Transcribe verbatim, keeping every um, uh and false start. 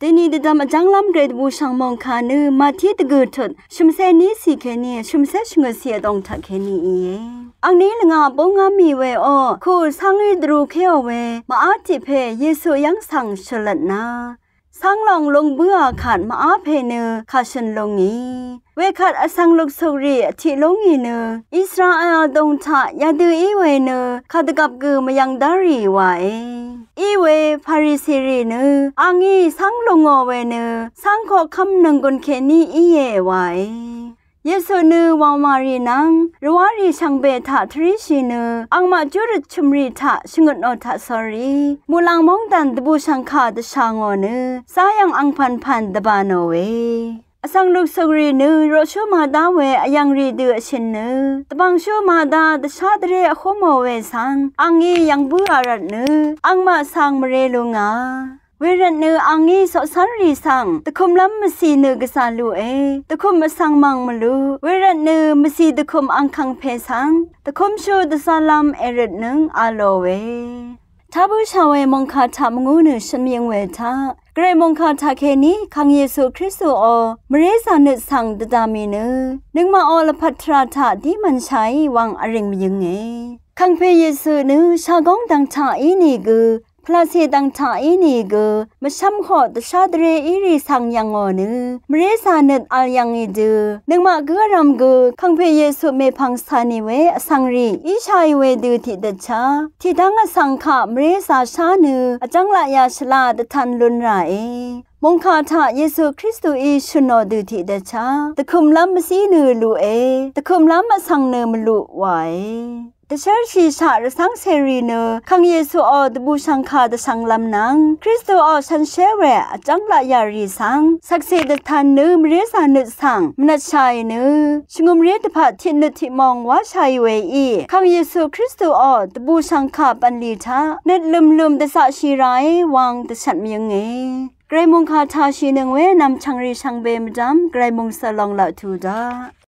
Deni dvdvm vjv́nglv́m gvray dvbùshv̀ng mòngkà nø Mati dvgø̀ tut shø̀msé ní cì kèní shø̀msé shvngøt cì vdòng taq kèní íe. Angní lvngà bóngá mì we ó, kù cáng í dvrū kéò we mvá tiq pè Yesu yv́ng svng shø̀lvtna, cáng lòng lung bǿà kvt mvá pè nø kàshø̀n lúngì. Wekvt vsvng luksukrì vtiq lúngì nø Israel vdùng taq yadø í we nø kàdvgvp gø mvyv̄ng dárì wae. Íwe Farisirì nø a ngí cáng lungò we nø cáng koqkv́m nònggùn kèní íe wae. Yesu nø wàwàrì nvng rvwárì shvngbe taq tvríshì nø angmaq júrøt chø̀mrì taq shvngøtnò taq sórí muqlàng móngdàn dvbùshv̀ngkà dvshà ngò nø záyv̀ng angpv̀npv̀n dvbà nòe. Vsvng luksukrì nø roqshú màdá we vyv̀ngrì dø vshø̀n nø dvbv̀ngshú màdá dvshá dvré vhúmò we svng a ngí yv̀ng bǿà rvtnø angmaq svng mvrē lúngà. Wervtnø a ngí coqcv́nrì svng dvkømlv́m mvcì nø gvzà luqe, dvkøm vsvng mv̀ng mvluq. Wervtnø mvcì dvkøm angkvngpè svng dvkømshú dvzálv́m èrøtnøng a lòe. Tá bǿshà we mòngkà taq mvngú nø shø̀n mvyøng we taq, gvray mòngkà taq kèní Kàng Yesu Kristuò mvrézà nøt svng dvdv̀m mì nø nøngmaqò lvpat tvrà taq dí mv̀nshàí wvng vrìng mvyønge. Kàngpè Yesu nø shagóng dv̀ng taq ínìgø, pvlàcè dv̀ng taq ínìgø, mvshv́mhoq dvshá dvré írì svng yv̀ngò nø mvrézà nøt vl yv̀ngì dø, nøngmaq gǿ vrv̄m gø Kàngpè Yesu mèpv̀ng cà nì we vsvngrì íshàì we dø tiqdvtchá tiqdv́ng vsvng kaq mvrézà shá nø vjv́ng laqyà shvla dvtan lun ràe. Mòngkà taq Yesu Kristuí shø̀nò dø tiqdvtchá dvkømlv́m mvcí nø luqe, dvkømlv́m vsvng nø mvluq wae. Dvshérshìshaq rvcv́ng cèrì nø Kàng Yesuò dvbùshv̀ngkà dvshvnglv́m nvng Kristuò shànshér we vjv́ng laqyà rì svng shvkse dvtan nø mvrézà nøt svng mvnvtshàì nø shvngø̀mré dvpvt tiqnøt tiqmong wáshàì weí Kàng Yesu Kristuò dvbùshv̀ngkà bv̀nlì taq nøt lø̀mlø̀m dvzaqshì ràé wvng dvshvt mvyønge. Gvray mòngkà taq shìnøng we nv̀mchv̀ngrì shvngbe mvdv́m gvray mòngsø long laq tuq daq.